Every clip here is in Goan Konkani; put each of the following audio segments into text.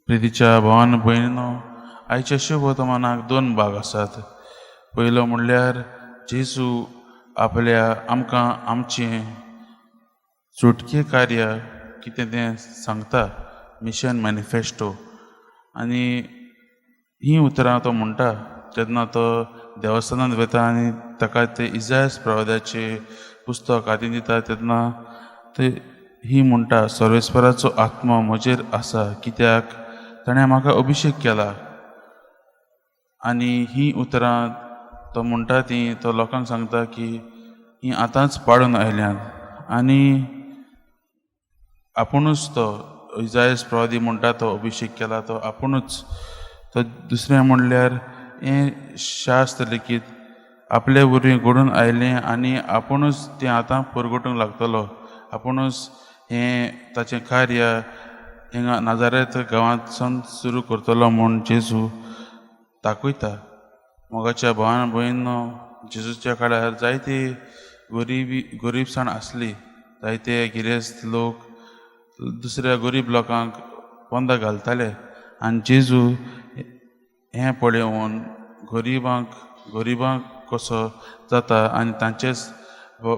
प्रितीच्या भावान भयणीनो, आयच्या शुभ वर्तमानाक दोन भाग आसात. पयलो म्हणल्यार जेजू आपल्या आमकां आमचें सुटके कार्य कितें तें सांगता, मिशन मॅनिफेस्टो. आनी हीं उतरां तो म्हणटा जेन्ना तो देवस्थानांत वता आनी ताका ते इजायस प्रवादाचें पुस्तक हातीन दिता तेन्ना ते ही म्हणटा, सर्वेस्पराचो आत्मो म्हजेर आसा कित्याक ताणें म्हाका अभिशेक केला. आनी हीं उतरां तो म्हणटा ती तो लोकांक सांगता की हीं आतांच पाडून आयल्यांत आनी आपुणूच तो इजायस प्रवादी म्हणटा तो अभिशेक केला तो आपुणूच तो. दुसरें म्हणल्यार हें शास्त्र लेगीत आपले वरवीं घडून आयलें आनी आपुणूच तें आतां परगटूंक लागतलो. आपुणूच हें ताचें कार्य हिंगा नाजारेत गांवांतसून सुरू करतलो म्हूण जेजू दाखयता. मोगाच्या भावान भयणीनो, जेजूच्या काळार जायती गरिबी गरिबसाण आसली. जायते गिरेस्त लोक दुसऱ्या गरीब लोकांक पोंदा घालताले आनी जेजू हें पळोवन गरिबांक गरिबांक कसो जाता आनी तांचेच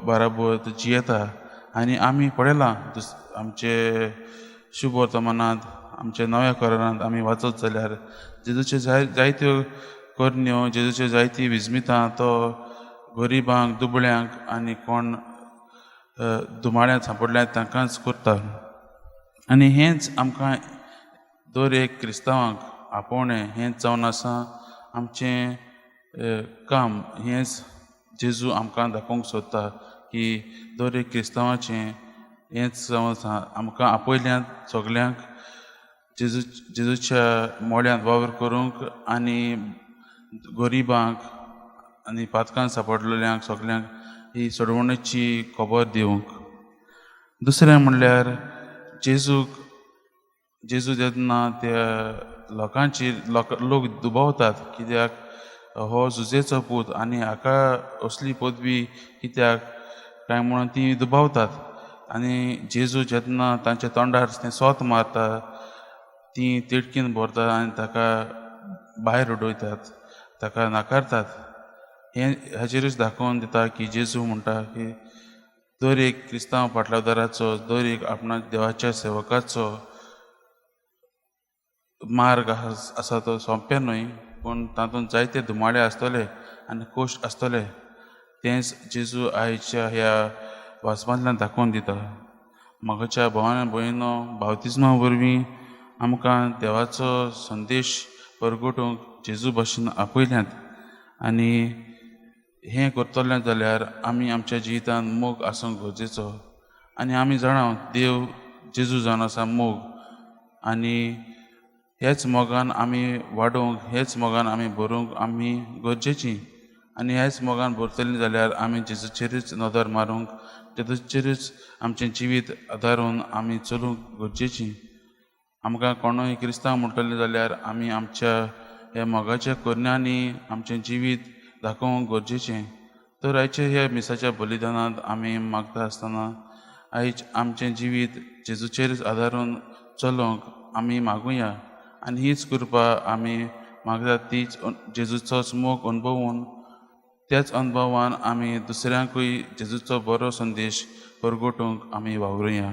बराबर जियेता. आनी आमी पळयलां आमचे शुभ वर्तमानांत, आमच्या नव्या करारांत आमी वाचत जाल्यार जेजूच्यो जायत्यो करण्यो, जेजूच्यो जायतीं विस्मितां तो गरिबांक, दुबळ्यांक आनी कोण दुमाळ्यांत सांपडल्यात तांकांच करता. आनी हेंच आमकां दर एक क्रिस्तांवांक आपोवणें हेंच जावन आसा आमचें काम. हेंच जेजू आमकां दाखोवंक सोदता की दर एक क्रिस्तांवाचें हेंच जावन आसा, आमकां आपयल्यात सगल्यांक जेजूच्या मोळ्यांत वावर करूंक आनी गरिबांक आनी पातकान सांपडलेल्यांक सगल्यांक ही सोडवणेची खबर दिवंक. दुसरें म्हणल्यार जेजूक जेजू जेन्ना त्या लोकांची लोक दुबावतात कित्याक हो जुजेचो पूत आनी हाका असली पदवी कित्याक काय म्हणून ती दुबावतात. आनी जेजू जेन्ना तांच्या तोंडार तें सोत मारता, ती तिडकीन भरता आनी ताका भायर उडयतात, ताका नाकारतात. हें हाचेरूच दाखोवन दिता की जेजू म्हणटा की दर एक क्रिस्तांव पाटलादाराचो, दर एक आपणा देवाच्या सेवकाचो मार्ग आसा तो सोंपें न्हय, पूण तातूंत जायते धुमाळे आसतले आनी कोश्ट आसतले. तेंच जेजू आयच्या ह्या वाचपांतल्यान दाखोवन दिता. म्हाकाच्या भावान भयणीनो, बावतिज्मा वरवीं आमकां देवाचो संदेश परगटूंक जेजू भाशेन आपयल्यात आनी हें करतलें जाल्यार आमी आमच्या जिवितांत मोग आसूंक गरजेचो. आनी आमी जाणा देव जेजू जावन आसा मोग आनी ह्याच मोगान आमी वाडोवंक, ह्याच मोगान आमी भरूंक आमी गरजेची. आनी ह्याच मोगान भरतलीं जाल्यार आमी जेजूचेरूच नदर मारूंक, जेजूचेरूच आमचें जिवीत आदारून आमी चलूंक गरजेची. आमकां कोणूय क्रिस्तांव म्हणटले जाल्यार आमी आमच्या ह्या मोगाच्या करण्यांनी आमचें जिवीत दाखोवंक गरजेचें. तर आयच्या ह्या मिसाच्या बलिदानांत आमी मागता आसतना आयज आमचें जिवीत जेजूचेरच आदारून चलोवंक आमी मागुया. आनी हीच कृपा आमी मागतात तीच जेजूचोच मोग अणभवून त्याच अणभवान आमी दुसऱ्यांकूय जेजूचो बरो संदेश परगटूंक आमी वावरुया.